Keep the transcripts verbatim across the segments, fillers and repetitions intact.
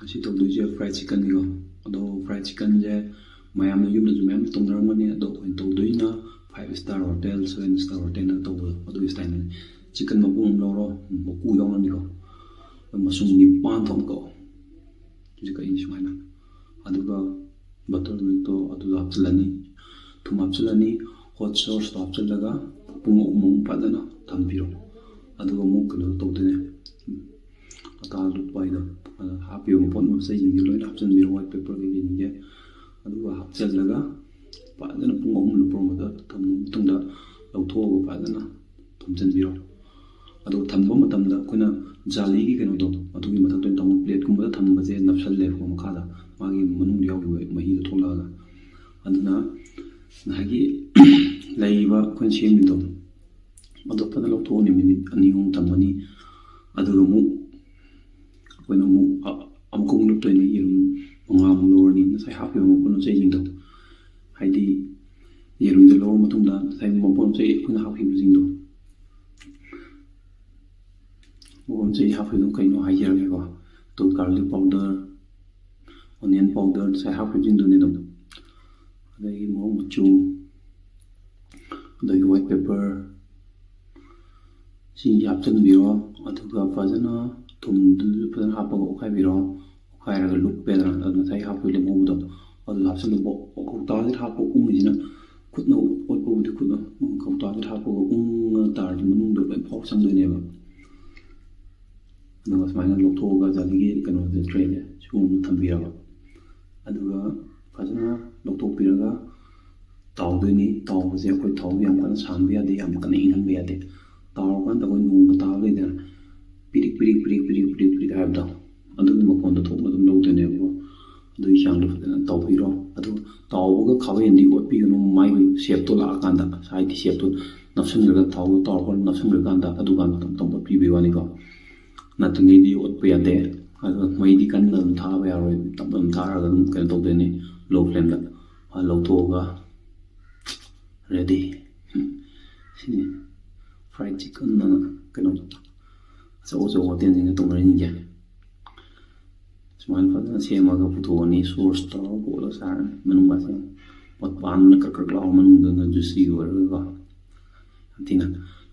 ꯉꯁꯤ ꯇꯧꯗꯣꯏꯁꯦ fried chickenꯅꯤꯀꯣ꯫ ꯑꯗꯣ fried chickenꯁꯦ ꯃꯌꯥꯝꯅ ꯌꯨꯝꯗꯁꯨ ꯃꯌꯥꯝ ꯇꯧꯅꯔꯝꯒꯅꯤ, ꯑꯗꯣ ꯑꯩꯈꯣꯏꯅ ꯇꯧꯗꯣꯏꯅ five star hotel, seven star hotelꯅ ꯇꯧꯕꯗꯣ ꯑꯗꯨꯒꯤ styleꯅꯤ꯫ Chicken ꯃꯄꯨꯝ ꯑꯃ ꯂꯧꯔꯣ, ꯃꯀꯨ ꯌꯥꯎꯅꯅꯤꯀꯣ꯫ ꯑꯗꯣ ꯃꯁꯨꯡ ꯅꯤꯄꯥꯟ ꯊꯣꯛꯅ ꯀꯛꯑꯣ꯫ ꯍꯧꯖꯤꯛ ꯀꯛꯏꯅꯤ ꯁꯨꯃꯥꯏꯅ꯫ ꯑꯗꯨꯒ buttermilkꯇꯣ ꯑꯗꯨꯗ ꯍꯥꯞꯆꯤꯜꯂꯅꯤ꯫ ꯊꯨꯝ ꯍꯥꯞꯆꯤꯜꯂꯅꯤ꯫ Hot sauceꯇꯣ ꯍꯥꯞꯆꯤꯜꯂꯒ ꯄꯨꯡ ꯑꯍꯨꯝ ꯑꯃꯨꯛ ꯐꯖꯅ ꯊꯝꯕꯤꯔꯣ꯫ ꯑꯗꯨꯒ ꯑꯃꯨꯛ ꯀꯩꯅꯣ ꯇꯧꯗꯣꯏꯅꯦ꯫ ꯑꯇꯥ ꯂꯨꯞꯄ ꯍꯥꯏꯗꯣ, ꯑꯗ ꯍꯥꯞꯄꯤꯕ ꯃꯄꯣꯠ ꯃꯆꯩꯁꯤꯡꯁꯦ ꯂꯣꯏꯅ ꯍꯥꯞꯆꯤꯟꯕꯤꯔꯣ, white pepper ꯀꯩꯀꯩꯁꯤꯡꯁꯦ꯫ ꯑꯗꯨꯒ ꯍꯥꯞꯆꯤꯜꯂꯒ ꯐꯖꯅ ꯄꯨꯡ ꯑꯍꯨꯝ ꯂꯨꯞꯄ ꯃꯇꯨꯡꯗ ꯊꯝꯃ ꯃꯇꯨꯡꯗ ꯂꯧꯊꯣꯛꯑꯒ ꯐꯖꯅ ꯊꯝꯖꯤꯟꯕꯤꯔꯣ꯫ ꯑꯗꯨꯒ ꯊꯝꯕ ꯃꯇꯝꯗ ꯑꯩꯈꯣꯏꯅ ꯖꯥꯂꯤꯒꯤ ꯀꯩꯅꯣꯗꯣ ꯑꯗꯨꯒꯤ ꯃꯊꯛꯇ ꯑꯣꯏꯅ ꯊꯝꯃꯣ꯫ Plateꯀꯨꯝꯕꯗ ꯊꯝꯕꯁꯦ ꯅꯞꯁꯜꯂꯦꯕꯀꯣ ꯃꯈꯥꯗ, ꯃꯥꯒꯤ ꯃꯅꯨꯡꯗ ꯌꯥꯎꯈꯤꯕ ꯃꯍꯤꯗꯣ ꯊꯣꯛꯂꯛꯑꯒ꯫ ꯑꯗꯨꯅ ꯉꯁꯥꯏꯒꯤ ꯂꯩꯔꯤꯕ ꯑꯩꯈꯣꯏꯅ ꯁꯦꯝꯃꯤꯗꯣ ꯑꯗꯣ ꯐꯖꯅ ꯂꯧꯊꯣꯛꯑꯅꯤ, minute ꯑꯅꯤ ꯑꯍꯨꯝ ꯊꯝꯃꯅꯤ꯫ ꯑꯗꯨꯒ ꯑꯃꯨꯛ ꯑꯩꯈꯣꯏꯅ ꯑꯃꯨꯛ ꯑ-, ꯑꯃꯨꯛꯀ ꯑꯃꯨꯛ ꯂꯨꯞꯇꯣꯏꯅꯤ꯫ ꯌꯦꯔꯨꯝ ꯃꯉꯥꯃꯨꯛ ꯂꯧꯔꯅꯤ, ꯉꯁꯥꯏ ꯍꯥꯞꯈꯤꯕ ꯃꯄꯣꯠ ꯃꯆꯩꯁꯤꯡꯗꯣ, ꯍꯥꯏꯗꯤ ꯌꯦꯔꯨꯝꯁꯦ ꯂꯧꯔ ꯃꯇꯨꯡꯗ ꯉꯁꯥꯏ ꯃꯄꯣꯠ ꯃꯆꯩ ꯑꯩꯈꯣꯏꯅ ꯍꯥꯞꯈꯤꯕꯁꯤꯡꯗꯣ, ꯃꯄꯣꯠ ꯃꯆꯩ ꯍꯥꯞꯈꯤꯕꯗꯣ ꯀꯩꯅꯣ ꯍꯥꯏꯖꯔꯒꯦꯀꯣ꯫ ꯑꯗꯨ garlic powder, onion powder, ꯉꯁꯥꯏ ꯍꯥꯞꯈꯤꯕꯁꯤꯡꯗꯨꯅꯤ ꯑꯗꯨꯝ꯫ ꯑꯗꯒꯤ ꯃꯣꯔꯣꯛ ꯃꯆꯨ, ꯑꯗꯒꯤ white pepper, ꯁꯤ ꯍꯥꯞꯆꯤꯟꯕꯤꯔꯣ꯫ ꯑꯗꯨꯒ ꯐꯖꯅ ꯊꯨꯝꯗꯨꯁꯨ ꯐꯖꯅ ꯍꯥꯞꯄꯒ ꯑꯣꯠꯈꯥꯏꯕꯤꯔꯣ꯫ ꯑꯣꯠꯈꯥꯏꯔꯒ ꯂꯨꯞꯄꯦꯗꯅ, ꯑꯗꯨ ꯉꯁꯥꯏ ꯍꯥꯞꯄ ꯂꯦꯝꯍꯧꯕꯗꯣ ꯑꯗꯨ ꯍꯥꯞꯆꯤꯜꯂꯨ꯫ ꯀꯧꯇꯥꯁꯤꯗ ꯍꯥꯞꯄ ꯎꯡꯉꯤꯁꯤꯅ ꯈꯨꯠꯅ ꯑꯣꯠꯄꯕꯨꯗꯤ ꯈꯨꯠꯅ, ꯀꯧꯇꯥꯁꯤꯗ ꯍꯥꯞꯄꯒ ꯎꯪꯉ ꯇꯥꯔꯗꯤ ꯃꯅꯨꯡꯗ ꯂꯣꯏ ꯐꯥꯎ ꯆꯪꯗꯣꯏꯅꯦꯕ꯫ ꯑꯗꯨꯒ ꯁꯨꯃꯥꯏꯅ ꯂꯧꯊꯣꯛꯑꯒ ꯖꯥꯂꯤꯒꯤ ꯀꯩꯅꯣꯁꯦ, tray ꯁꯦ ꯁꯤꯒꯨꯝꯕ ꯊꯝꯕꯤꯔꯕ꯫ ꯑꯗꯨꯒ ꯐꯖꯅ ꯂꯧꯊꯣꯛꯄꯤꯔꯒ ꯇꯥꯎꯗꯣꯏꯅꯤ꯫ ꯇꯥꯎꯕꯁꯦ ꯑꯩꯈꯣꯏ ꯊꯥꯎ ꯌꯥꯝ ꯀꯟꯅ ꯁꯥꯍꯟꯕ ꯌꯥꯗꯦ, ꯌꯥꯝ ꯀꯟꯅ ꯏꯪꯍꯟꯕ ꯌꯥꯗꯦ꯫ ꯇꯥꯎꯔꯀꯥꯟꯗ ꯑꯩꯈꯣꯏ ꯅꯣꯡꯒ ꯇꯥꯕ ꯂꯩꯗꯅ, ꯄꯤꯔꯤꯛ ꯄꯤꯔꯤꯛ ꯄꯤꯔꯤꯛ ꯄꯤꯔꯤꯛ ꯄꯤꯔꯤꯛ ꯄꯤꯔꯤꯛ ꯍꯥꯏꯕꯗꯣ, ꯑꯗꯨꯒꯤ ꯃꯈꯣꯟꯗꯣ ꯊꯣꯛꯅ ꯑꯗꯨꯝ ꯂꯧꯗꯣꯏꯅꯦꯕꯀꯣ꯫ ꯑꯗꯨꯒꯤ ꯆꯥꯡꯗꯣ ꯐꯖꯅ ꯇꯧꯕꯤꯔꯣ꯫ ꯑꯗꯨ ꯇꯥꯎꯕꯒ ꯈꯥꯕꯩ ꯑꯃꯗꯤ ꯑꯣꯠꯄꯤꯒꯅꯨ, ꯃꯥꯒꯤ shape ꯇꯣ ꯂꯥꯛꯑꯀꯥꯟꯗ, ꯍꯥꯏꯗꯤ shape ꯇꯣ ꯅꯞꯁꯤꯟꯈ꯭ꯔꯒ, ꯊꯥꯎꯗꯣ ꯇꯥꯎꯔꯀꯥꯟꯗ ꯅꯞꯁꯤꯟꯈ꯭ꯔꯀꯥꯟꯗ ꯑꯗꯨꯀꯥꯟꯗ ꯇꯞ ꯇꯞꯅ ꯑꯣꯠꯄꯤꯕꯒꯤ ꯋꯥꯅꯤꯀꯣ꯫ ꯅꯠꯇ꯭ꯔꯤꯉꯩꯗꯤ ꯑꯣꯠꯄ ꯌꯥꯗꯦ꯫ ꯑꯗꯨꯒ ꯃꯩꯗꯤ ꯀꯟꯅ ꯑꯗꯨꯝ ꯊꯥꯕ ꯌꯥꯔꯣꯏ, ꯇꯞꯅ ꯑꯗꯨꯝ ꯊꯥꯔꯒ ꯑꯗꯨꯝ ꯀꯩꯅꯣ ꯇꯧꯗꯣꯏꯅꯤ, low flame ꯗ꯫ ꯑ, ꯂꯧꯊꯣꯛꯑꯒ ready꯫ ꯁꯤꯅꯤ fried chicken ꯑꯅ ꯀꯩꯅꯣ ꯑꯆꯧ ꯑꯆꯧꯕ hotel ꯁꯤꯡꯅ ꯇꯧꯅꯔꯤꯁꯤꯡꯁꯦ꯫ ꯁꯨꯃꯥꯏꯅ ꯐꯖꯅ ꯁꯦꯝꯃꯒ ꯄꯨꯊꯣꯛꯑꯅꯤ꯫ ꯁꯣꯁ ꯇꯧꯔꯒ ꯄꯨꯊꯣꯛꯑꯒ ꯆꯥꯔꯅꯤ꯫ ꯃꯅꯨꯡꯒꯁꯦ ꯄꯣꯠ ꯄꯥꯟꯗꯅ ꯀ꯭ꯔꯛ ꯀ꯭ꯔꯛ ꯂꯥꯎꯕ, ꯃꯅꯨꯡꯗꯨꯅ ꯖꯨꯁꯤ ꯑꯣꯏꯔꯒꯀꯣ꯫ ꯌꯥꯝ ꯊꯤꯅ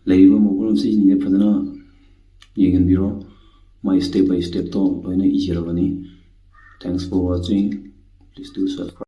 ꯂꯩꯔꯤꯕ ꯃꯄꯣꯠꯂꯝꯁꯤꯡꯁꯦ ꯐꯖꯅ ꯌꯦꯡꯍꯟꯕꯤꯔꯣ꯫ My step by stepꯇꯣ ꯂꯣꯏꯅ ꯏꯖꯔꯕꯅꯤ꯫ Thanks for watching. Please do subscribe.